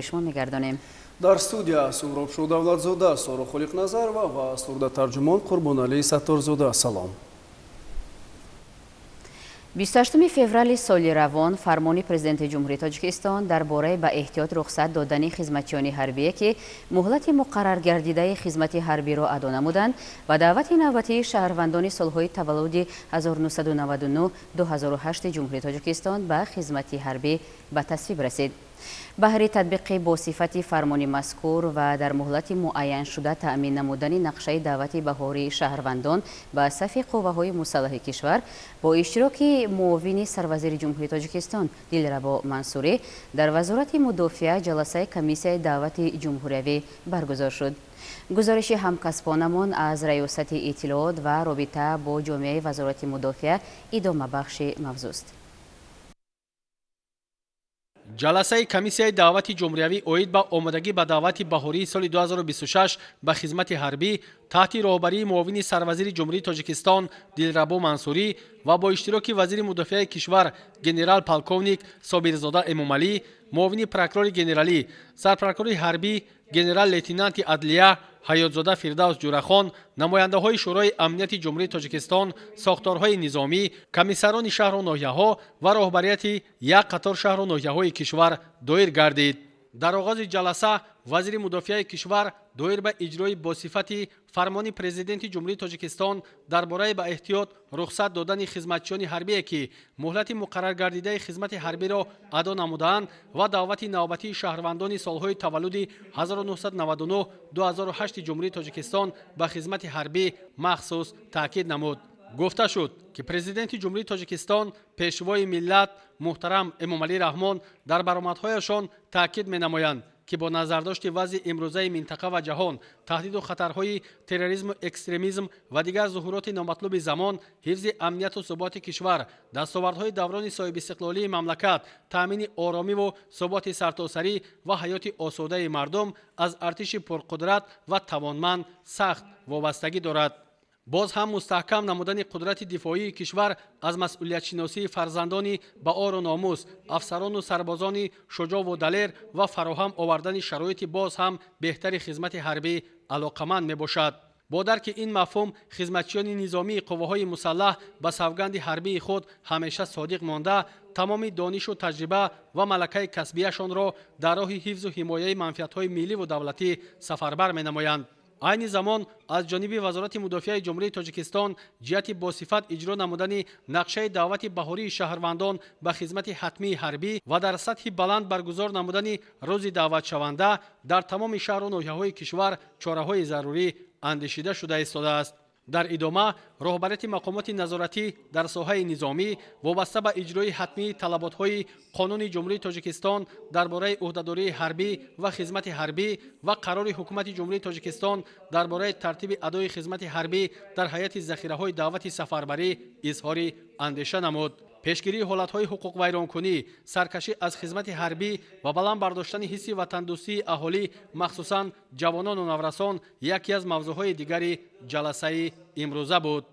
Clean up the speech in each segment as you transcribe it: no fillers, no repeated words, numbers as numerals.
Шумо мегардонем. Дар студия Суҳробшо Давлатзода, Соро Холиқназарова ва сурдатарҷумон Қурбоналӣ Сатторзода. Салом. 28 феврали соли равон фармони Президенти Ҷумҳурии Тоҷикистон дар бораи ба эҳтиёт рухсат додани хизматчиёни ҳарбие, ки муҳлати муқарраргардидаи хизмати ҳарбиро адо намуданд, ва даъвати навбатии шаҳрвандони солҳои таваллуди 1999-2008 Ҷумҳурии Тоҷикистон ба хизмати ҳарбӣ ба тасвиб расид. Баҳри татбиқи бо сифати фармони мазкур ва дар муҳлати муайяншуда таъмин намудани нақшаи даъвати баҳории шаҳрвандон ба сафи қувваҳои мусаллаҳи кишвар бо иштироки муовини сарвазири Ҷумҳурии Тоҷикистон Дилрабо Мансурӣ дар Вазорати мудофиа ҷаласаи комиссияи даъвати ҷумҳуриявӣ баргузор шуд. Гузориши ҳамкасбонамон аз Раёсати иттилоот ва робита бо ҷомеаи Вазорати мудофиа идомабахши мавзӯст. Ҷаласаи комиссияи даъвати ҷумҳуриявӣ оид ба омодагӣ ба даъвати баҳории соли 2026 ба хизмати ҳарбӣ таҳти роҳбарии муовини сарвазири Ҷумҳурии Тоҷикистон Дилрабо Мансурӣ ва бо иштироки вазири мудофиаи кишвар генерал полковник Собирзода Эмомалӣ, муовини прокурори генералӣ, сарпрокурори ҳарбӣ генерал лейтенанти адлия Ҳаётзода Фирдавс Ҷурахон, намояндаҳои Шӯрои амнияти Ҷумҳурии Тоҷикистон, сохторҳои низомӣ, комиссарони шаҳру ноҳияҳо ва роҳбарияти як қатор шаҳру ноҳияҳои кишвар доир гардид. Дар оғози ҷаласа вазири мудофиаи кишвар доир ба иҷрои босифати фармони Президенти Ҷумҳурии Тоҷикистон дар бораи ба эҳтиёт рухсат додани хизматчиёни ҳарбие, ки муҳлати муқарраргардидаи хизмати ҳарбиро адо намудаанд, ва даъвати навбатии шаҳрвандони солҳои таваллуди 1999-2008 Ҷумҳурии Тоҷикистон ба хизмати ҳарбӣ махсус таъкид намуд. Гуфта шуд, ки Президенти Ҷумҳурии Тоҷикистон, Пешвои миллат муҳтарам Эмомалӣ Раҳмон дар баромадҳояшон таъкид менамоянд, ки бо назардошти вазъи имрӯзаи минтақа ва ҷаҳон, таҳдиду хатарҳои терроризму экстремизм ва дигар зуҳуроти номатлуби замон, ҳифзи амнияту суботи кишвар, дастовардҳои даврони соҳибистиқлолии мамлакат, таъмини оромиву суботи сартосарӣ ва ҳаёти осудаи мардум аз артиши пурқудрат ва тавонманд сахт вобастагӣ дорад. Боз ҳам мустаҳкам намудани қудрати дифоии кишвар аз масъулиятшиносии фарзандони ба ору номус, афсарону сарбозони шуҷову далер ва фароҳам овардани шароити боз ҳам беҳтари хизмати ҳарбӣ алоқаманд мебошад. Бо дарки ин мафҳум хизматчиёни низомии қувваҳои мусаллаҳ ба савганди ҳарбии худ ҳамеша содиқ монда, тамоми донишу таҷриба ва малакаи касбияшонро дар роҳи ҳифзу ҳимояи манфиатҳои милливу давлатӣ сафарбар менамоянд. Айни замон аз ҷониби Вазорати мудофиаи Ҷумҳурии Тоҷикистон ҷиҳати босифат иҷро намудани нақшаи даъвати баҳории шаҳрвандон ба хизмати ҳатмии ҳарбӣ ва дар сатҳи баланд баргузор намудани рӯзи даъватшаванда дар тамоми шаҳру ноҳияҳои кишвар чораҳои зарурӣ андешида шуда истодааст. Дар идома роҳбарияти мақомоти назоратӣ дар соҳаи низомӣ вобаста ба иҷрои ҳатмии талаботҳои Қонуни Ҷумҳурии Тоҷикистон дар бораи ӯҳдадории ҳарбӣ ва хизмати ҳарбӣ ва қарори Ҳукумати Ҷумҳурии Тоҷикистон дар бораи тартиби адои хизмати ҳарбӣ дар ҳайати захираҳои даъвати сафарбарӣ изҳори андеша намуд. Пешгирии ҳолатҳои ҳуқуқвайронкунӣ, саркашӣ аз хизмати ҳарбӣ ва баланд бардоштани ҳисси ватандӯстии аҳолӣ, махсусан ҷавонону наврасон, яке аз мавзӯъҳои дигари ҷаласаи имрӯза буд.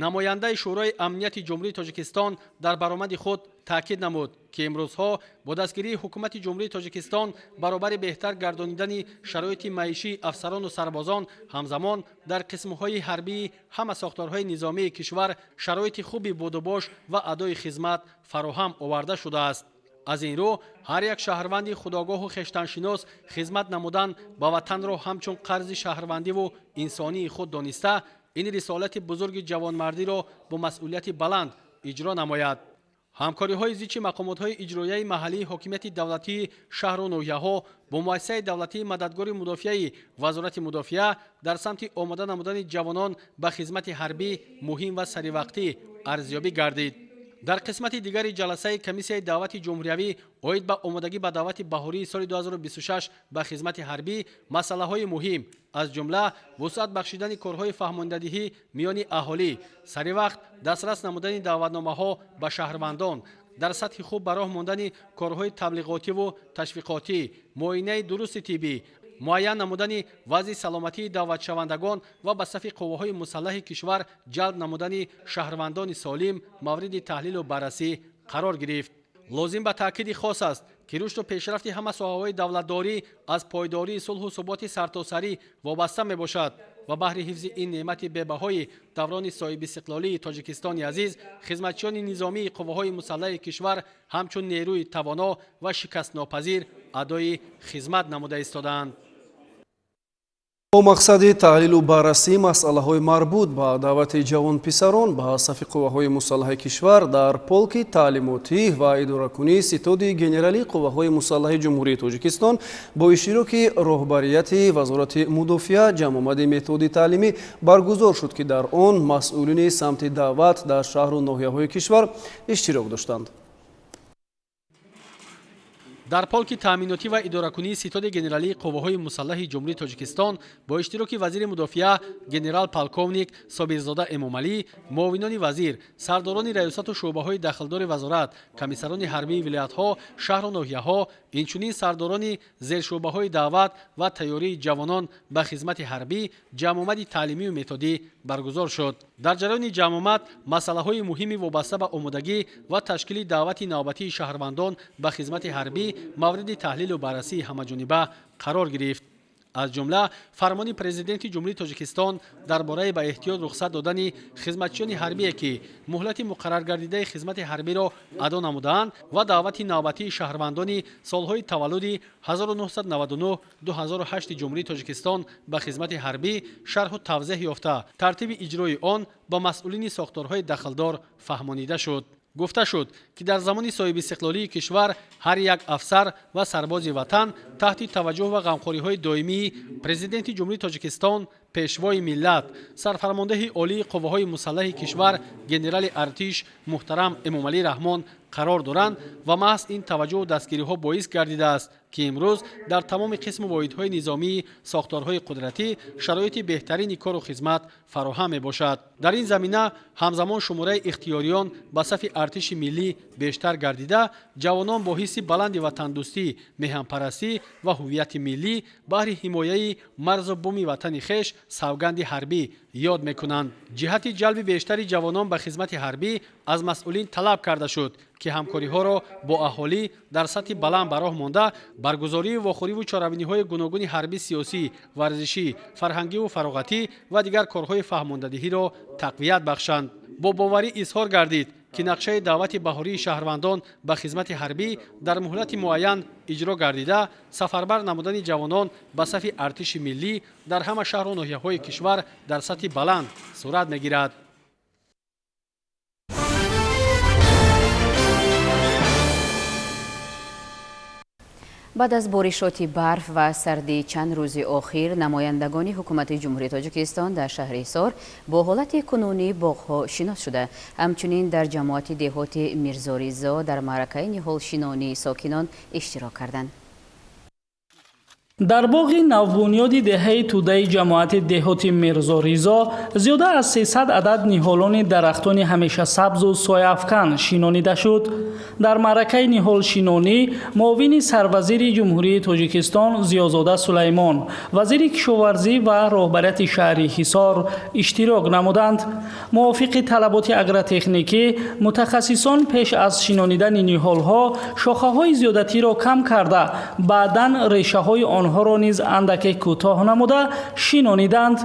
Намояндаи Шӯрои амнияти Ҷумҳурии Тоҷикистон дар баромади худ таъкид намуд, ки имрӯзҳо бо дастгирии Ҳукумати Ҷумҳурии Тоҷикистон баробари беҳтар гардонидани шароити маишии афсарону сарбозон, ҳамзамон дар қисмҳои ҳарбии ҳама сохторҳои низомии кишвар шароити хуби будубош ва адои хизмат фароҳам оварда шудааст. Аз ин рӯ ҳар як шаҳрванди худогоҳу хештаншинос хизмат намудан ба ватанро ҳамчун қарзи шаҳрвандиву инсонии худ дониста, ин рисолати бузурги ҷавонмардиро бо масъулияти баланд иҷро намояд. Ҳамкориҳои зичи мақомотҳои иҷроияи маҳаллии ҳокимияти давлатии шаҳру ноҳияҳо бо муассисаи давлатии Мададгори мудофиаи Вазорати мудофиа дар самти омода намудани ҷавонон ба хизмати ҳарбӣ муҳим ва саривақтӣ арзёбӣ гардид. Дар қисмати дигари ҷаласаи комиссияи даъвати ҷумҳуриявӣ оид ба омодагӣ ба даъвати баҳории соли 2026 ба хизмати ҳарбӣ масъалаҳои муҳим, аз ҷумла вусъат бахшидани корҳои фаҳмондадиҳӣ миёни аҳолӣ, саривақт дастрас намудани даъватномаҳо ба шаҳрвандон, дар сатҳи хуб ба роҳ мондани корҳои таблиғотиву ташвиқотӣ, муоинаи дурусти тиббӣ, муайян намудани вазъи саломатии даъватшавандагон ва ба сафи қувваҳои мусаллаҳи кишвар ҷалб намудани шаҳрвандони солим мавриди таҳлилу баррасӣ қарор гирифт. Лозим ба таъкиди хос аст, ки рушду пешрафти ҳама соҳаҳои давлатдорӣ аз пойдории сулҳу суботи сартосарӣ вобаста мебошад ва баҳри ҳифзи ин неъмати бебаҳои даврони соҳибистиқлолии Тоҷикистони азиз хизматчиёни низомии қувваҳои мусаллаҳи кишвар ҳамчун нерӯи тавоно ва шикастнопазир адои хизмат намуда истодаанд. Бо мақсади таҳлилу баррасии масъалаҳои марбут ба даъвати ҷавонписарон ба сафи қувваҳои мусаллаҳи кишвар дар полки таълимотӣ ва идоракунии ситоди генералии қувваҳои мусаллаҳи Ҷумҳурии Тоҷикистон бо иштироки роҳбарияти Вазорати мудофиа ҷамъомади методи таълимӣ баргузор шуд, ки дар он масъулини самти даъват дар шаҳру ноҳияҳои кишвар иштирок доштанд. Дар полки таъминотӣ ва идоракунии ситоди генералии қувваҳои мусаллаҳи Ҷумҳурии Тоҷикистон бо иштироки вазири мудофиа генерал полковник Собирзода Эмомалӣ, муовинони вазир, сардорони раёсату шӯъбаҳои дахлдори вазорат, комиссарони ҳарбии вилоятҳо, шаҳру ноҳияҳо, инчунин сардорони зершӯъбаҳои даъват ва тайёрии ҷавонон ба хизмати ҳарбӣ ҷамъомади таълимию методӣ баргузор шуд. Дар ҷараёни ҷамъомад масъалаҳои муҳими вобаста ба омодагӣ ва ташкили даъвати навбатии шаҳрвандон ба хизмати ҳарбӣ мавриди таҳлилу баррасии ҳамаҷониба қарор гирифт. Аз ҷумла фармони Президенти Ҷумҳурии Тоҷикистон дар бораи ба эҳтиёт рухсат додани хизматчиёни ҳарбие, ки муҳлати муқарраргардидаи хизмати ҳарбиро адо намудаанд ва даъвати навбатии шаҳрвандони солҳои таваллуди 1999-2008 Ҷумҳурии Тоҷикистон ба хизмати ҳарбӣ шарҳу тавзеҳ ёфта, тартиби иҷрои он ба масъулини сохторҳои дахлдор фаҳмонида шуд. Гуфта шуд, ки дар замони соҳибистиқлолии кишвар ҳар як афсар ва сарбози ватан таҳти таваҷҷӯҳ ва ғамхориҳои доимии Президенти Ҷумҳурии Тоҷикистон, Пешвои миллат, сарфармондеҳи олии қувваҳои мусаллаҳи кишвар генерали артиш муҳтарам Эмомалӣ Раҳмон қарор доранд ва маҳз ин таваҷҷӯҳу дастгириҳо боис гардидааст, ки имрӯз дар тамоми қисму воҳидҳои низомии сохторҳои қудратӣ шароити беҳтарини кору хизмат фароҳам мебошад. Дар ин замина ҳамзамон шумораи ихтиёриён ба сафи артиши миллӣ бештар гардида, ҷавонон бо ҳисси баланди ватандӯстӣ, меҳанпарастӣ ва ҳуввияти миллӣ баҳри ҳимояи марзу буми ватани хеш савганди ҳарбӣ ёд мекунанд. Ҷиҳати ҷалби бештари ҷавонон ба хизмати ҳарбӣ аз масъулин талаб карда шуд, ки ҳамкориҳоро бо аҳолӣ дар сатҳи баланд ба роҳ монда, баргузории вохӯриву чорабиниҳои гуногуни ҳарбӣ сиёсӣ, варзишӣ, фарҳангиву фароғатӣ ва дигар корҳои фаҳмондадиҳиро тақвият бахшанд. Бо боварӣ изҳор гардид, ки нақшаи даъвати баҳории шаҳрвандон ба хизмати ҳарбӣ дар муҳлати муайян иҷро гардида, сафарбар намудани ҷавонон ба сафи артиши миллӣ дар ҳама шаҳру ноҳияҳои кишвар дар сатҳи баланд сурат мегирад. Баъд аз боришоти барф ва сардии чанд рӯзи охир намояндагони ҳукумати Ҷумҳурии Тоҷикистон дар шаҳри Ҳисор бо ҳолати кунунии боғҳо шинос шуда, ҳамчунин дар ҷамоати деҳоти Мирзоризо дар маъракаи ниҳолшинонии сокинон иштирок карданд. Дар боғи навбунёди деҳаи Тӯдаи ҷамоати деҳоти Мирзоризо зиёда аз 300 адад ниҳолони дарахтони ҳамешасабзу сояафкан шинонида шуд. Дар маъракаи ниҳолшинонӣ муовини сарвазири Ҷумҳурии Тоҷикистон Зиёзода Сулаймон, вазири кишоварзӣ ва роҳбарияти шаҳри Ҳисор иштирок намуданд. Мувофиқи талаботи агротехникӣ мутахассисон пеш аз шинонидани ниҳолҳо шохаҳои зиёдатиро кам карда, баъдан решаҳои онҳоро низ андаке кӯтоҳ намуда шинониданд.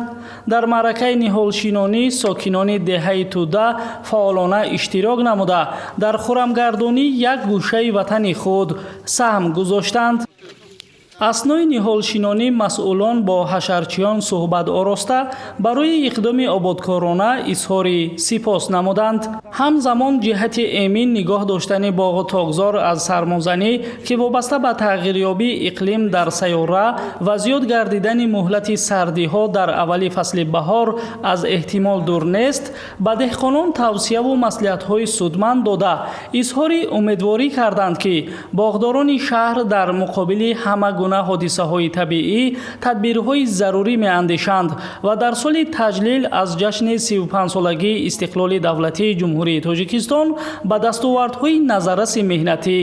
Дар маъракаи ниҳолшинонӣ сокинони деҳаи Тӯда фаъолона иштирок намуда, дар хурамгардонӣ як гӯшаи ватани худ саҳм гузоштанд. Аснои ниҳолшинонӣ масъулон бо ҳашарчиён суҳбат ороста барои иқдоми ободкорона изҳори сипос намуданд. Ҳамзамон ҷиҳати эмин нигоҳ доштани боғу токзор аз сармозанӣ, ки вобаста ба тағйирёбии иқлим дар сайёра ва зиёд гардидани муҳлати сардиҳо дар аввали фасли баҳор аз эҳтимол дур нест, ба деҳқонон тавсияву маслиҳатҳои судманд дода, изҳори умедворӣ карданд, ки боғдорони шаҳр дар муқобили ҳама гуна ҳодисаҳои табиӣ тадбирҳои зарурӣ меандешанд ва дар соли таҷлил аз ҷашни 35-солагии истиқлоли давлатии Ҷумҳурии Тоҷикистон ба дастовардҳои назарраси меҳнатӣ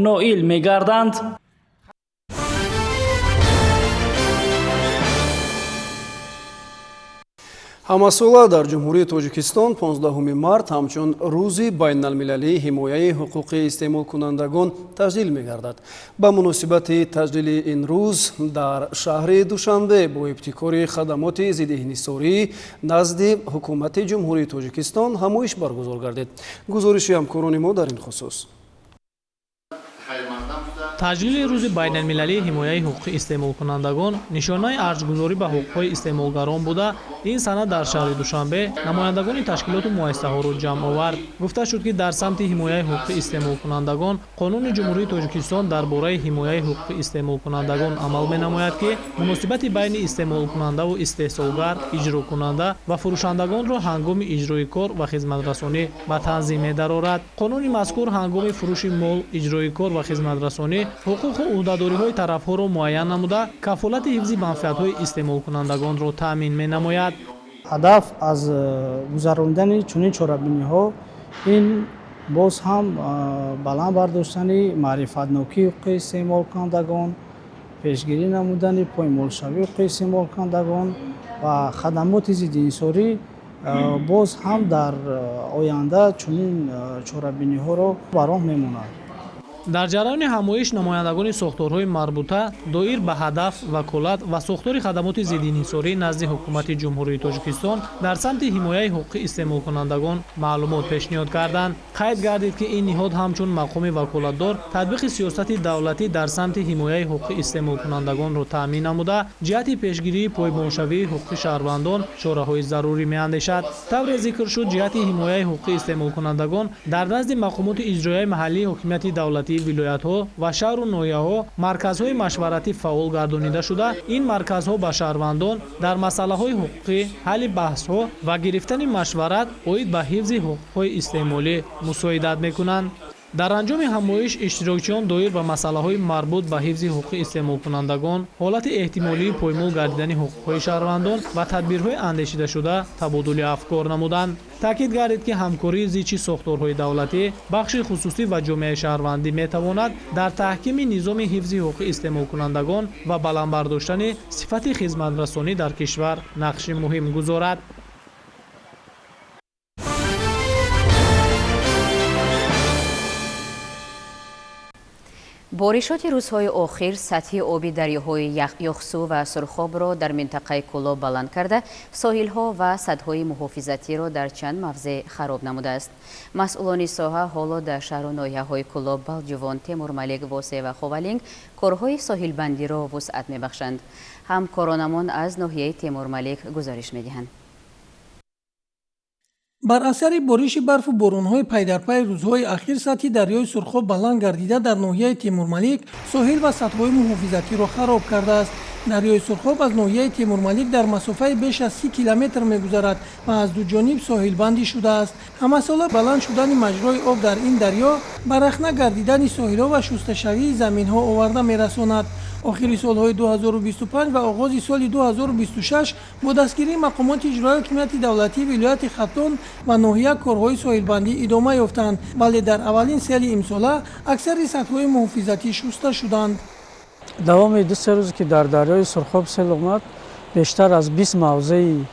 ноил мегарданд. Ҳамасола дар Ҷумҳурии Тоҷикистон 15 март ҳамчун рӯзи байналмилалии ҳимояи ҳуқуқи истеъмолкунандагон таҷлил мегардад. Ба муносибати таҷлили ин рӯз дар шаҳри Душанбе бо ибтикори хадамоти зидди-инҳисорӣ назди Ҳукумати Ҷумҳурии Тоҷикистон ҳамоиш баргузор гардид. Гузориши ҳамкорони мо дар ин хусус. Таҷлили рӯзи байналмилалии ҳимояи ҳуқуқи истеъмолкунандагон нишонаи арҷгузорӣ ба ҳуқуқҳои истеъмолгарон буда, ин сана дар шаҳри Душанбе намояндагони ташкилоту муассисаҳоро ҷамъ овард. Гуфта шуд, ки дар самти ҳимояи ҳуқуқи истеъмолкунандагон Қонуни Ҷумҳурии Тоҷикистон дар бораи ҳимояи ҳуқуқи истеъмолкунандагон амал менамояд, ки муносибати байни истеъмолкунандаву истеҳсолгар, иҷрокунанда ва фурӯшандагонро ҳангоми иҷрои кор ва хизматрасонӣ ба танзим медарорад. Қонуни мазкур ҳангоми фурӯши мол, иҷрои кор ва хизматрасонӣ ҳуқуқу ӯҳдадориҳои тарафҳоро муайян намуда, кафолати ҳифзи манфиатҳои истеъмолкунандагонро таъмин менамояд. Ҳадаф аз гузарондани чунин чорабиниҳо ин боз ҳам баланд бардоштани маърифатнокии ҳуқуқи истеъмолкунандагон, пешгирӣ намудани поймолшавии ҳуқуқи истеъмолкунандагон ва хадамоти зиддиинҳисорӣ боз ҳам дар оянда чунин чорабиниҳоро ба роҳ мемонад. Дар ҷараёни ҳамоиш намояндагони сохторҳои марбута доир ба ҳадаф, ваколат ва сохтори хадамоти зиддиинҳисорӣ назди Ҳукумати Ҷумҳурии Тоҷикистон дар самти ҳимояи ҳуқуқи истеъмолкунандагон маълумот пешниҳод карданд. Қайд гардид, ки ин ниҳод ҳамчун мақоми ваколатдор татбиқи сиёсати давлатӣ дар самти ҳимояи ҳуқуқи истеъмолкунандагонро таъмин намуда, ҷиҳати пешгирии поймолшавии ҳуқуқи шаҳрвандон чораҳои зарурӣ меандешад. Тавре зикр шуд, ҷиҳати ҳимояи ҳуқуқи истеъмолкунандагон дар назди мақомоти иҷроияи маҳаллии ҳокимияти давлатии вилоятҳо ва шаҳру ноҳияҳо марказҳои машваратӣ фаъол гардонида шуда, ин марказҳо ба шаҳрвандон дар масъалаҳои ҳуқуқӣ, ҳалли баҳсҳо ва гирифтани машварат оид ба ҳифзи ҳуқуқҳои истеъмолӣ мусоидат мекунанд. Дар анҷоми ҳамоиш иштирокчиён доир ба масъалаҳои марбут ба ҳифзи ҳуқуқи истеъмолкунандагон, ҳолати эҳтимолии поймол гардидани ҳуқуқҳои шаҳрвандон ва тадбирҳои андешидашуда табодули афкор намуданд. Таъкид гардид, ки ҳамкории зичи сохторҳои давлатӣ, бахши хусусӣ ва ҷомеаи шаҳрвандӣ метавонад дар таҳкими низоми ҳифзи ҳуқуқи истеъмолкунандагон ва баланд бардоштани сифати хизматрасонӣ дар кишвар нақши муҳим гузорад. Боришоти рӯзҳои охир сатҳи оби дарёҳои Ёхсу ва Сурхобро дар минтақаи Кӯлоб баланд карда, соҳилҳо ва садҳои муҳофизатиро дар чанд мавзеъ хароб намудааст. Масъулони соҳа ҳоло дар шаҳру ноҳияҳои Кӯлоб, Балҷувон, Темурмалик, Восе ва Ховалинг корҳои соҳилбандиро вусъат мебахшанд. Ҳамкоронамон аз ноҳияи Темурмалик гузориш медиҳанд. Бар асари бориши барфу боронҳои пайдарпайи рӯзҳои ахир сатҳи дарёи Сурхоб баланд гардида дар ноҳияи Темурмалик соҳил ва садҳои муҳофизатиро хароб кардааст. Дарёи Сурхоб аз ноҳияи Темурмалик дар масофаи беш аз 30 километр мегузарад ва аз ду ҷониб соҳилбандӣ шудааст. Ҳамасола баланд шудани маҷрои об дар ин дарё ба рахна гардидани соҳилҳо ва шусташавии заминҳо оварда мерасонад. Охири солҳои 2025 ва оғози соли 2026 бо дастгирии мақомоти иҷроияи ҳокимияти давлатии вилояти Хатлон ва ноҳия корҳои соҳилбандӣ идома ёфтанд, вале дар аввалин сели имсола аксари сатҳҳои муҳофизатӣ шуста шуданд. Давоми 2-3 рӯзе ки дар дарёи Сурхоб сел омад, бештар аз 20 мавзеи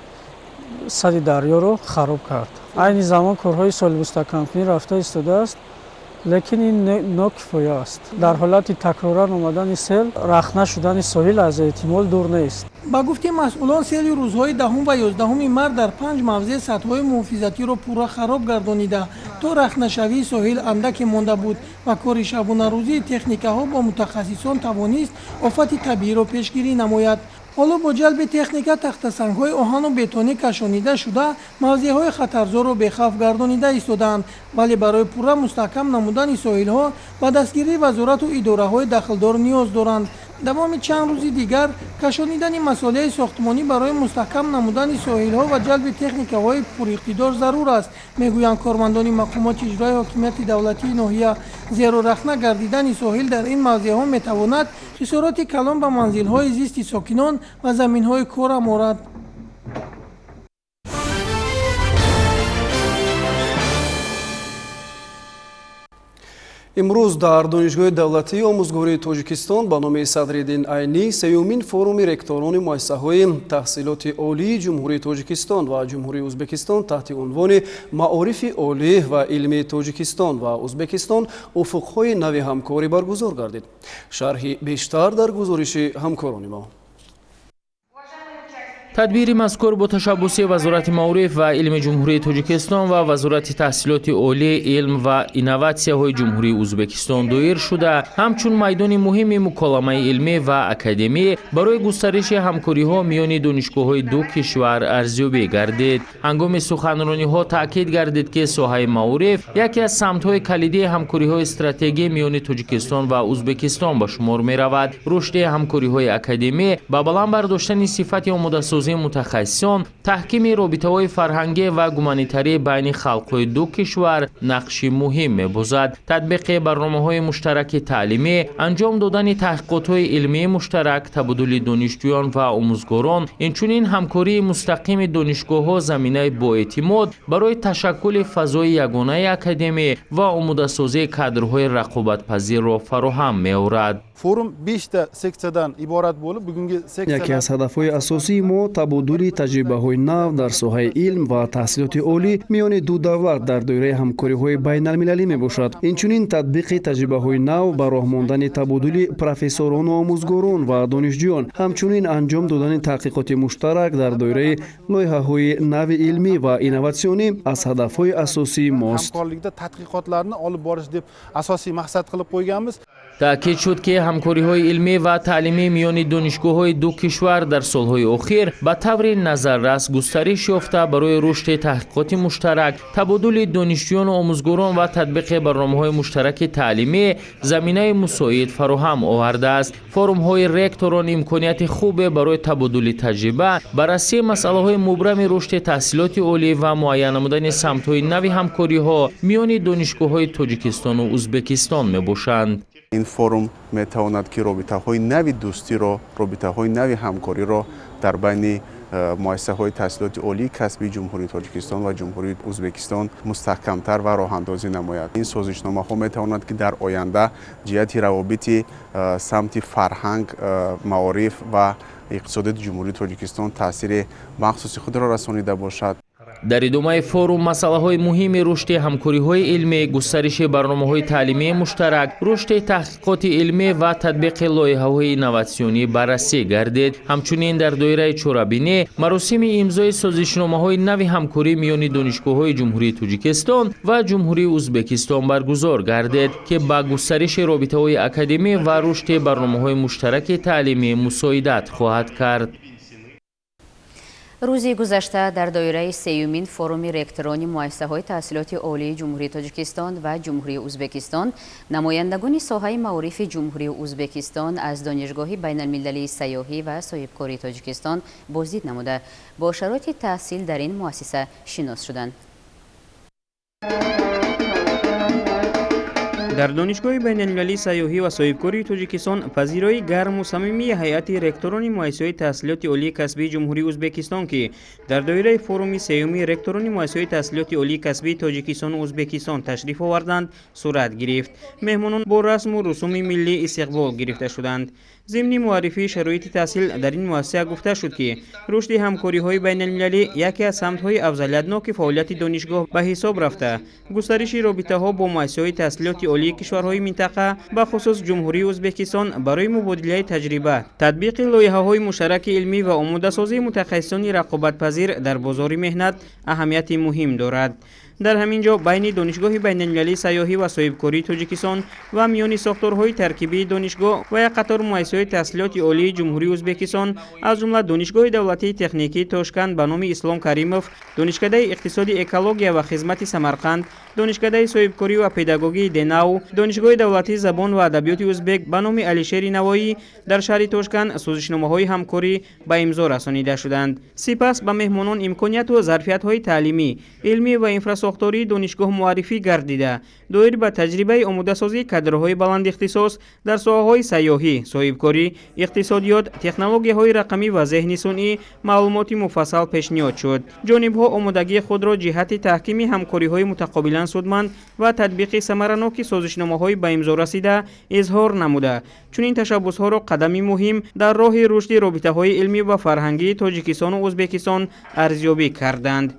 сади дарёро хароб кард. Айни замон корҳои соҳилмустаҳкамкунӣ рафта истодааст, лекин ин нокифоя аст. Дар ҳолати такроран омадани сел, рахна шудани соҳил аз эҳтимол дур нест. Ба гуфти масъулон, сели рӯзҳои 10 ва 11 март дар 5 мавзеъ сатҳҳои муҳофизатиро пурра хароб гардонида, то рахнашавии соҳил андаке монда буд ва кори шабонарӯзии техникаҳо бо мутахассисон тавонист офати табииро пешгирӣ намояд. Ҳоло бо ҷалби техника тахтасангҳои оҳану бетонӣ кашонида шуда, мавзеъҳои хатарзорро бехавф гардонида истодаанд, вале барои пурра мустаҳкам намудани соҳилҳо ба дастгирии вазорату идораҳои дахлдор ниёз доранд. Давоми чанд рӯзи дигар кашонидани масолеҳи сохтмонӣ барои мустаҳкам намудани соҳилҳо ва ҷалби техникаҳои пуриқтидор зарур аст, мегӯянд кормандони мақомоти иҷроияи ҳокимияти давлатии ноҳия, зеро рахна гардидани соҳил дар ин мавзеъҳо метавонад хисороти калон ба манзилҳои зисти сокинон ва заминҳои корам орад. Имрӯз дар Донишгоҳи давлатии омӯзгории Тоҷикистон ба номи Садриддин Айнӣ сеюмин форуми ректорони муассисаҳои таҳсилоти олии Ҷумҳурии Тоҷикистон ва Ҷумҳурии Ӯзбекистон таҳти унвони Маорифи олӣ ва илмии Тоҷикистон ва Ӯзбекистон уфуқҳои нави ҳамкорӣ баргузор гардид. Шарҳи бештар дар гузориши ҳамкорони мо. Тадбири мазкур бо ташаббуси Вазорати маориф ва илми Ҷумҳурии Тоҷикистон ва Вазорати таҳсилоти олӣ, илм ва инноватсияҳои Ҷумҳурии Ӯзбекистон доир шуда, ҳамчун майдони муҳими муколамаи илмӣ ва академӣ барои густариши ҳамкориҳо миёни донишгоҳҳои ду кишвар арзёбӣ гардид. Ҳангоми суханрониҳо таъкид гардид, ки соҳаи маориф яке аз самтҳои калидии ҳамкориҳои стратегӣ миёни Тоҷикистон ва Ӯзбекистон ба шумор меравад. Рушди ҳамкориҳои академӣ ба баланд бардоштани сифати омодасозӣ мутахассисон, таҳкими робитаҳои фарҳангӣ ва гуманитарӣ байни халқҳои ду кишвар нақши муҳим мебозад. Татбиқи барномаҳои муштараки таълимӣ, анҷом додани таҳқиқотҳои илмии муштарак, табодули донишҷӯён ва омӯзгорон, инчунин ҳамкории мустақими донишгоҳҳо заминаи боэътимод барои ташаккули фазои ягонаи академӣ ва омодасозии кадрҳои рақобатпазирро фароҳам меорад. Форум 5 та сексиядан иборат bo'lib, bugungi seksiya яке аз ҳадафҳои асосии мо табодули таҷрибаҳои нав дар соҳаи илм ва таҳсилоти олӣ миёни ду давлат дар доираи ҳамкориҳои байналмилалӣ мебошад. Инчунин татбиқи таҷрибаҳои нав ба роҳ мондани табодули профессорону омӯзгорон ва донишҷӯён, ҳамчунин анҷом додани таҳқиқоти муштарак дар доираи лоиҳаҳои нави илмӣ ва инноватсионӣ аз ҳадафҳои асосии мост. Hamkorlikda tadqiqotlarni olib borish deb asosiy maqsad qilib qo'yganmiz. Таъкид шуд, ки ҳамкориҳои илмӣ ва таълимӣ миёни донишгоҳҳои ду кишвар дар солҳои охир ба таври назаррас густариш ёфта, барои рушди таҳқиқоти муштарак, табодули донишҷӯёну омӯзгорон ва татбиқи барномаҳои муштараки таълимӣ заминаи мусоид фароҳам овардааст. Форумҳои ректорон имконияти хубе барои табодули таҷриба, баррасии масъалаҳои мубрами рушди таҳсилоти олӣ ва муайян намудани самтҳои нави ҳамкориҳо миёни донишгоҳҳои Тоҷикистону Ӯзбекистон мебошанд. Ин форум метавонад, ки робитаҳои нави дӯстиро, робитаҳои нави ҳамкориро дар байни муассисаҳои таҳсилоти олии касбии Ҷумҳурии Тоҷикистон ва Ҷумҳурии Ӯзбекистон мустаҳкамтар ва роҳандозӣ намояд. Ин созишномаҳо метавонад, ки дар оянда ҷиҳати равобити самти фарҳанг, маориф ва иқтисодиёти Ҷумҳурии Тоҷикистон таъсири махсуси худро расонида бошад. Дар идомаи форум масъалаҳои муҳими рушди ҳамкориҳои илмӣ, густариши барномаҳои таълимии муштарак, рушди таҳқиқоти илмӣ ва татбиқи лоиҳаҳои инноватсионӣ баррасӣ гардид. Ҳамчунин дар доираи чорабинӣ маросими имзои созишномаҳои нави ҳамкорӣ миёни донишгоҳҳои Ҷумҳурии Тоҷикистон ва Ҷумҳурии Ӯзбекистон баргузор гардид, ки ба густариши робитаҳои академӣ ва рушди барномаҳои муштараки таълимӣ мусоидат хоҳад кард. Рӯзи гузашта дар доираи сеюмин форуми ректорони муассисаҳои таҳсилоти олии Ҷумҳурии Тоҷикистон ва Ҷумҳурии Ӯзбекистон намояндагони соҳаи маорифи Ҷумҳурии Ӯзбекистон аз Донишгоҳи байналмилалии сайёҳӣ ва соҳибкории Тоҷикистон боздид намуда, бо шароити таҳсил дар ин муассиса шинос шуданд. Дар Донишгоҳи байналмилалии сайёҳӣ ва соҳибкории Тоҷикистон пазирои гарму самимии ҳайати ректорони муассисаҳои таҳсилоти олии касбии Ҷумҳурии Ӯзбекистон, ки дар доираи форуми сеюми ректорони муассисаҳои таҳсилоти олии касбии Тоҷикистону Ӯзбекистон ташриф оварданд, сурат гирифт. Меҳмонон бо расму русуми миллӣ истиқбол гирифта шуданд. Зимни муаррифии шароити таҳсил дар ин муассиса гуфта шуд, ки рушди ҳамкориҳои байналмилалӣ яке аз самтҳои афзалиятноки фаъолияти донишгоҳ ба ҳисоб рафта, густариши робитаҳо бо муассисаҳои таҳсилоти олии кишварҳои минтақа, ба хусус Ҷумҳурии Ӯзбекистон, барои мубодилаи таҷриба, татбиқи лоиҳаҳои муштараки илмӣ ва омодасозии мутахассисони рақобатпазир дар бозори меҳнат аҳамияти муҳим дорад. Дар ҳамин ҷо байни Донишгоҳи байналмилалии сайёҳӣ ва соҳибкории Тоҷикистон ва миёни сохторҳои таркибии донишгоҳ ва як қатор муассисаҳои таҳсилоти олии Ҷумҳурии Ӯзбекистон, аз ҷумла Донишгоҳи давлатии техникии Тошканд ба номи Ислом Каримов, Донишкадаи иқтисоди экология ва хизмати Самарқанд, Донишкадаи соҳибкорӣ ва педагогии Денау, Донишгоҳи давлатии забон ва адабиёти ӯзбек ба номи Алишери Навоӣ дар шаҳри Тошканд созишномаҳои ҳамкорӣ ба имзо расонида шуданд. Сипас ба меҳмонон имконияту зарфиятҳои таълимӣ, илмӣ ва инфрасохтории сохтории донишгоҳ муаррифӣ гардида, доир ба таҷрибаи омодасозии кадрҳои баландихтисос дар соҳаҳои сайёҳӣ, соҳибкорӣ, иқтисодиёт, технологияҳои рақамӣ ва зеҳни сунъӣ маълумоти муфассал пешниҳод шуд. Ҷонибҳо омодагии худро ҷиҳати таҳкими ҳамкориҳои мутақобилан судманд ва татбиқи самараноки созишномаҳои ба имзо расида изҳор намуда, чунин ташаббусҳоро қадами муҳим дар роҳи рушди робитаҳои илмӣ ва фарҳангии Тоҷикистону Ӯзбекистон арзёбӣ карданд.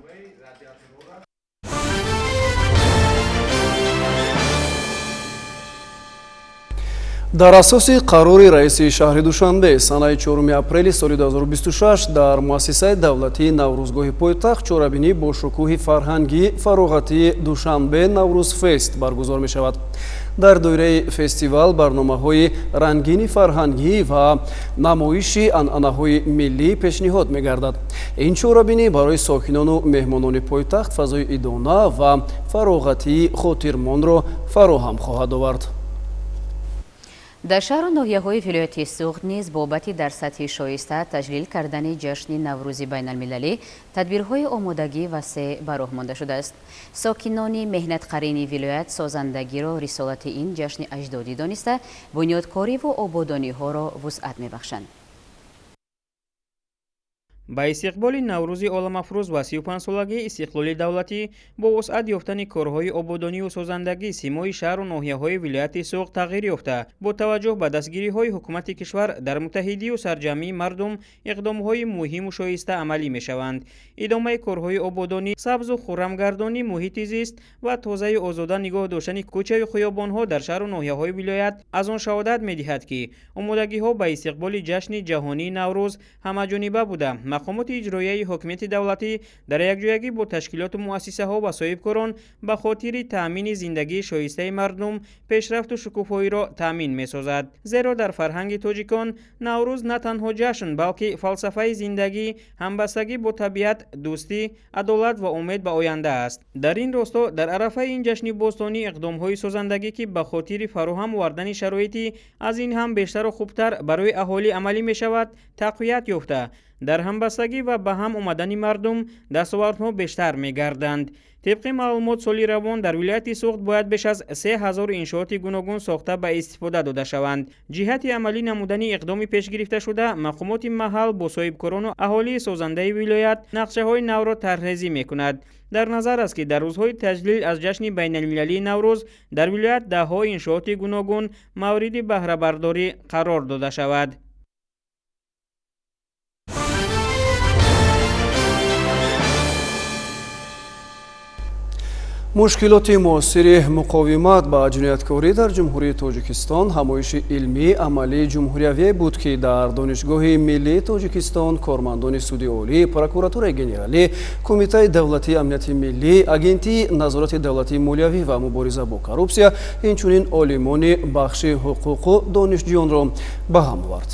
Дар асоси қарори раиси шаҳри Душанбе санаи 4 апрели соли 2026 дар муассисаи давлатии Наврӯзгоҳи пойтахт чорабинӣ бо шукӯҳи фарҳангӣ фароғатии Душанбе Наврӯзфест баргузор мешавад. Дар доираи фестивал барномаҳои рангини фарҳангӣ ва намоиши анъанаҳои миллӣ пешниҳод мегардад. Ин чорабинӣ барои сокинону меҳмонони пойтахт фазои идона ва фароғатии хотирмонро фароҳам хоҳад овард. Дар шаҳру ноҳияҳои вилояти Суғд низ бобати дар сатҳи шоиста таҷлил кардани ҷашни Наврӯзи байналмилалӣ тадбирҳои омодагӣ васеъ ба роҳ монда шудааст. Сокинони меҳнатқарини вилоят созандагиро рисолати ин ҷашни аҷдодӣ дониста, бунёдкориву ободониҳоро вусъат мебахшанд. Ба истиқболи Наврӯзи оламафрӯз ва 35-солагии истиқлоли давлатӣ бо вусъат ёфтани корҳои ободонию созандагӣ симои шаҳру ноҳияҳои вилояти Суғд тағйир ёфта, бо таваҷҷӯҳ ба дастгириҳои ҳукумати кишвар дар муттаҳидию сарҷамъии мардум иқдомҳои муҳиму шоиста амалӣ мешаванд. Идомаи корҳои ободонӣ, сабзу хуррамгардонии муҳити зист ва тозаю озода нигоҳ доштани кӯчаю хиёбонҳо дар шаҳру ноҳияҳои вилоят аз он шаҳодат медиҳад, ки омодагиҳо ба истиқболи ҷашни ҷаҳонии Наврӯз ҳамаҷониба буда, мақомоти иҷроияи ҳокимияти давлатӣ дар якҷоягӣ бо ташкилоту муассисаҳо ва соҳибкорон ба хотири таъмини зиндагии шоистаи мардум пешрафту шукуфоиро таъмин месозад. Зеро дар фарҳанги тоҷикон Наврӯз на танҳо ҷашн, балки фалсафаи зиндагӣ, ҳамбастагӣ бо табиат, дӯстӣ, адолат ва умед ба оянда аст. Дар ин росто дар арафаи ин ҷашни бостонӣ иқдомҳои созандагӣ, ки ба хотири фароҳам овардани шароити аз ин ҳам бештару хубтар барои аҳолӣ амалӣ мешавад, тақвият ёфта, дар ҳамбастагӣ ва ба ҳам омадани мардум дастовардҳо бештар мегарданд. Тибқи маълумот, соли равон дар вилояти Суғд бояд беш аз 3000 иншооти гуногун сохта ба истифода дода шаванд. Ҷиҳати амалӣ намудани иқдоми пешгирифташуда, мақомоти маҳал бо соҳибкорону аҳолии созандаи вилоят нақшаҳои навро тарҳрезӣ мекунад. Дар назар аст, ки дар рӯзҳои таҷлил аз ҷашни байналмилалии Наврӯз дар вилоят даҳҳо иншооти гуногун мавриди баҳрабардорӣ қарор дода шавад. Мушкилоти муосири муқовимат ба ҷинояткорӣ дар Ҷумҳурии Тоҷикистон ҳамоиши илмии амалии ҷумҳуриявие буд, ки дар Донишгоҳи миллии Тоҷикистон кормандони суди олӣ, прокуратураи генералӣ, Кумитаи давлатии амнияти миллӣ, Агентии назорати давлатии молиявӣ ва мубориза бо коррупсия, инчунин олимони бахши ҳуқуқу донишҷӯёнро ба ҳам овард.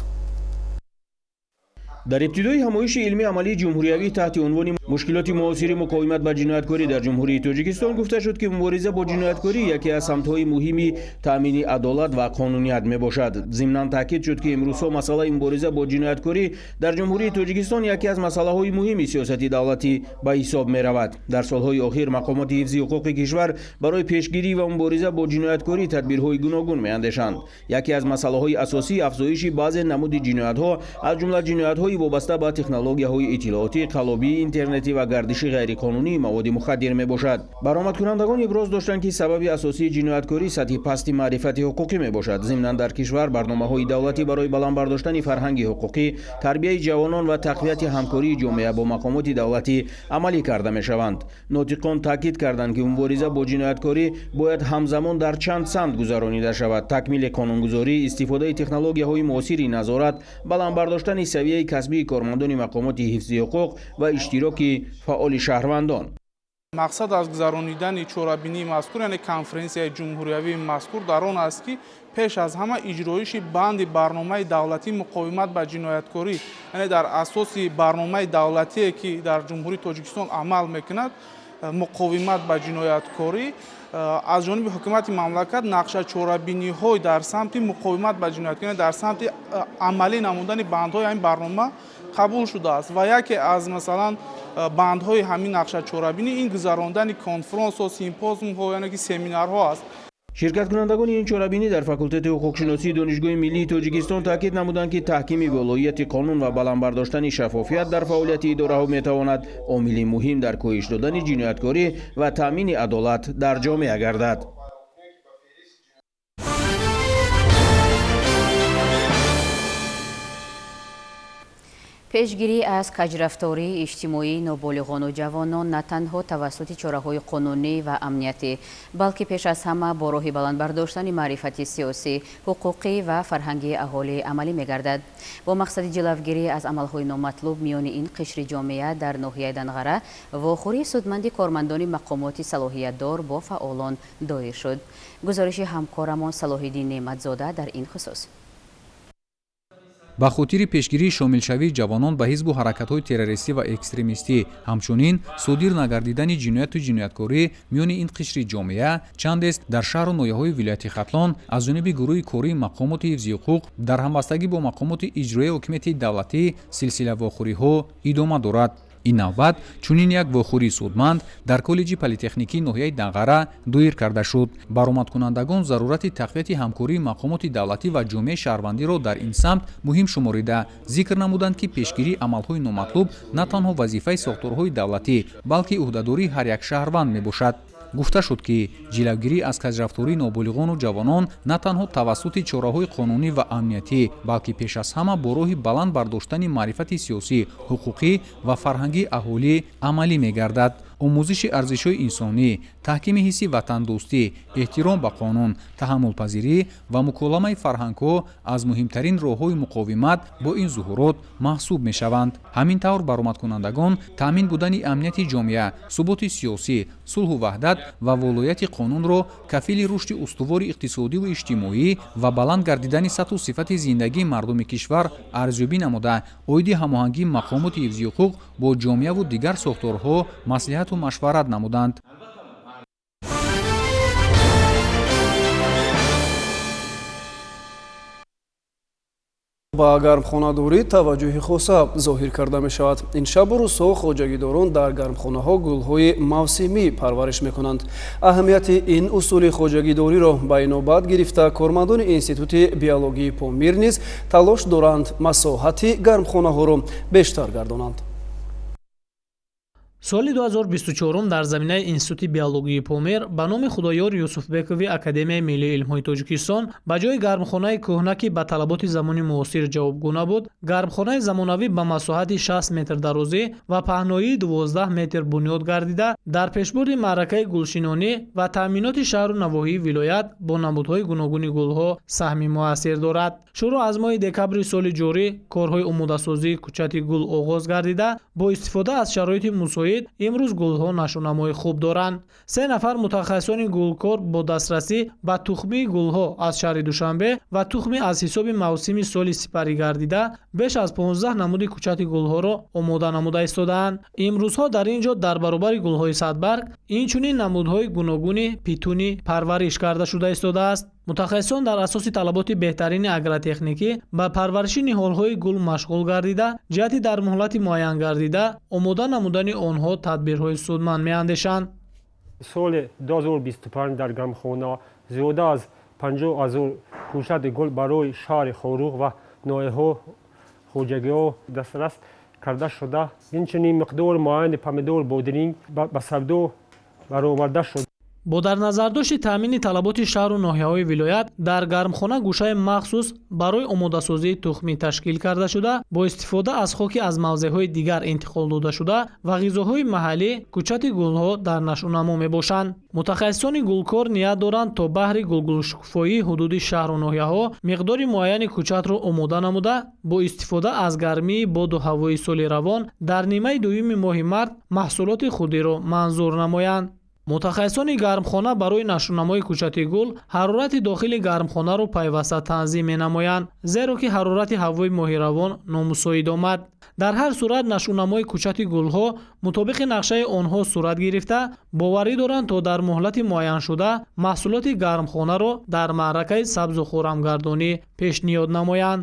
Дар ибтидои ҳамоиши илмии амалии ҷумҳуриявӣ таҳти унвони мушкилоти муосири муқовимат ба ҷинояткорӣ дар Ҷумҳурии Тоҷикистон гуфта шуд, ки мубориза бо ҷинояткорӣ яке аз самтҳои муҳими таъмини адолат ва қонуният мебошад. Зимнан таъкид шуд, ки имрӯзҳо масъалаи мубориза бо ҷинояткорӣ дар Ҷумҳурии Тоҷикистон яке аз масъалаҳои муҳими сиёсати давлатӣ ба ҳисоб меравад. Дар солҳои охир мақомоти ҳифзи ҳуқуқи кишвар барои пешгирӣ ва мубориза бо ҷинояткорӣ тадбирҳои гуногун меандешанд. Яке аз масъалаҳои асосӣ афзоиши баъзе намуди ҷиноятҳо, аз ҷумла ҷиноятҳои вобаста ба технологияҳои иттилоотӣ, қалобии интернетӣ ва гардиши ғайриқонунии маводи мухаддир мебошад. Баромадкунандагон иброз доштанд, ки сабаби асосии ҷинояткорӣ сатҳи пасти маърифати ҳуқуқӣ мебошад. Зимнан дар кишвар барномаҳои давлатӣ барои баланд бардоштани фарҳанги ҳуқуқӣ, тарбияи ҷавонон ва тақвияти ҳамкории ҷомеа бо мақомоти давлатӣ амалӣ карда мешаванд. Нотиқон таъкид карданд, ки мубориза бо ҷинояткорӣ бояд ҳамзамон дар чанд самт гузаронида шавад: такмили қонунгузорӣ, истифодаи технологияҳои муосири назорат, баланд бардоштани савияи касбии кормандони мақомоти ҳифзи ҳуқуқ ва иштироки фаъоли шаҳрвандон. Мақсад аз гузаронидани чорабинии мазкур, яъне конференсияи ҷумҳуриявии мазкур, дар он аст, ки пеш аз ҳама иҷроиши банди барномаи давлатии муқовимат ба ҷинояткорӣ, яъне дар асоси барномаи давлатие, ки дар Ҷумҳурии Тоҷикистон амал мекунад, муқовимат ба ҷинояткорӣ аз ҷониби ҳукумати мамлакат нақша чорабиниҳои дар самти муқовимат ба ҷинояткорӣ, дар самти амалӣ намудани бандҳои ҳамин барнома қабул шудааст ва яке аз масалан бандҳои ҳамин нақша чорабинӣ ин гузарондани конфронсҳо, симпозиумҳо, яъне ки семинарҳо аст. Ширкаткунандагони ин чорабинӣ дар факултети ҳуқуқшиносии Донишгоҳи миллии Тоҷикистон таъкид намуданд, ки таҳкими волоияти қонун ва баланд бардоштани шаффофият дар фаъолияти идораҳо метавонад омили муҳим дар коҳиш додани ҷинояткорӣ ва таъмини адолат дар ҷомеа гардад. Пешгирӣ аз каҷрафтории иҷтимоии ноболиғону ҷавонон на танҳо тавассути чораҳои қонунӣ ва амниятӣ, балки пеш аз ҳама бо роҳи баланд бардоштани маърифати сиёсӣ, ҳуқуқӣ ва фарҳангии аҳолӣ амалӣ мегардад. Бо мақсади ҷилавгирӣ аз амалҳои номатлуб миёни ин қишри ҷомеа дар ноҳияи Данғара вохӯрии судманди кормандони мақомоти салоҳиятдор бо фаъолон доир шуд. Гузориши ҳамкорамон Салоҳиддин Неъматзода дар ин хусус. Ба хотири пешгирии шомилшавии ҷавонон ба ҳизбу ҳаракатҳои террористӣ ва экстремистӣ, ҳамчунин содир нагардидани ҷинояту ҷинояткорӣ миёни ин қишри ҷомеа чандест дар шаҳру ноҳияҳои вилояти Хатлон аз ҷониби гурӯҳи кории мақомоти ҳифзи ҳуқуқ дар ҳамбастагӣ бо мақомоти иҷроияи ҳокимияти давлатӣ силсила вохӯриҳо идома дорад. Ин навбат чунин як вохӯрии судманд дар коллеҷи политехникии ноҳияи Данғара доир карда шуд. Баромадкунандагон зарурати тақвияти ҳамкории мақомоти давлатӣ ва ҷомеаи шаҳрвандиро дар ин самт муҳим шуморида, зикр намуданд, ки пешгирии амалҳои номатлуб на танҳо вазифаи сохторҳои давлатӣ, балки ӯҳдадории ҳар як шаҳрванд мебошад. Гуфта шуд, ки ҷилавгирӣ аз каҷрафтории ноболиғону ҷавонон на танҳо тавассути чораҳои қонунӣ ва амниятӣ, балки пеш аз ҳама бо роҳи баланд бардоштани маърифати сиёсӣ, ҳуқуқӣ ва фарҳангии аҳолӣ амалӣ мегардад. Омӯзиши арзишҳои инсонӣ, таҳкими ҳисси ватандӯстӣ, эҳтиром ба қонун, таҳаммулпазирӣ ва муколамаи фарҳангҳо аз муҳимтарин роҳҳои муқовимат бо ин зуҳурот маҳсуб мешаванд. Ҳамин тавр баромадкунандагон таъмин будани амнияти ҷомеа, суботи сиёсӣ, сулҳу ваҳдат ва волояти қонунро кафили рушди устувори иқтисодиву иҷтимоӣ ва баланд гардидани сатҳу сифати зиндагии мардуми кишвар арзёбӣ намуда, оиди ҳамоҳангии мақомоти ҳифзи ҳуқуқ бо ҷомеаву дигар сохторҳо маслиҳату машварат намуданд. Ба гармхонадорӣ таваҷҷӯҳи хоса зоҳир карда мешавад. Ин шабу рӯзҳо хоҷагидорон дар гармхонаҳо гулҳои мавсимӣ парвариш мекунанд. Аҳамияти ин усули хоҷагидориро ба инобат гирифта кормандони Институти биологии Помир низ талош доранд масоҳати гармхонаҳоро бештар гардонанд. Соли 2024 дар заминаи Институти биологии Помир ба номи Худоёр Юсуфбекови Академияи миллии илмҳои Тоҷикистон ба ҷои гармхонаи кӯҳна, ки ба талаботи замони муосир ҷавобгӯ набуд, гармхонаи замонавӣ ба масоҳати 60 метр дарозӣ ва паҳноии 12 метр бунёд гардида, дар пешбурди маъракаи гулшинонӣ ва таъминоти шаҳру навоҳии вилоят бо намудҳои гуногуни гулҳо саҳми муассир дорад. Шурӯъ аз моҳи декабри соли ҷорӣ корҳои омодасозии кӯчати гул оғоз гардида, бо истифода аз шароити мусоид имрӯз гулҳо нашъунамои хуб доранд. 3 нафар мутахассисони гулкор бо дастрасӣ ба тухмии гулҳо аз шаҳри Душанбе ва тухми аз ҳисоби мавсими соли сипарӣ гардида беш аз 15 намуди кӯчати гулҳоро омода намуда истодаанд. Имрӯзҳо дар ин ҷо дар баробари гулҳои садбарг инчунин намудҳои гуногуни питунӣ парвариш карда шуда истодааст. Мутахассисон дар асоси талаботи беҳтарини агротехникӣ ба парвариши ниҳолҳои гул машғул гардида, ҷиҳати дар муҳлати муайян гардида омода намудани онҳо тадбирҳои судманд меандешанд. Соли 2025 дар гармхона зиёда аз 50 000 кӯчати гул барои шаҳри Хоруғ ва ноҳияҳо хоҷагиҳо дастрас карда шуда, инчунин миқдори муайяни помидор, бодиринг ба савдо бароварда шуд. Бо дар назардошти таъмини талаботи шаҳру ноҳияҳои вилоят дар гармхона гӯшаи махсус барои омодасозии тухмӣ ташкил карда шуда, бо истифода аз хоки аз мавзеъҳои дигар интиқол дода шуда ва ғизоҳои маҳаллӣ кӯчати гулҳо дар нашъунамо мебошанд. Мутахассисони гулкор ният доранд то баҳри гулгулшукуфоии ҳудуди шаҳру ноҳияҳо миқдори муайяни кӯчатро омода намуда, бо истифода аз гармии боду ҳавои соли равон дар нимаи дуюми моҳи март маҳсулоти худиро манзур намоянд. Мутахассисони гармхона барои нашъунамои кӯчати гул ҳарорати дохили гармхонаро пайваста танзим менамоянд, зеро ки ҳарорати ҳавои моҳи равон номусоид омад. Дар ҳар сурат нашъунамои кӯчати гулҳо мутобиқи нақшаи онҳо сурат гирифта, боварӣ доранд, то дар муҳлати муайяншуда маҳсулоти гармхонаро дар маъракаи сабзу хуррамгардонӣ пешниҳод намоянд.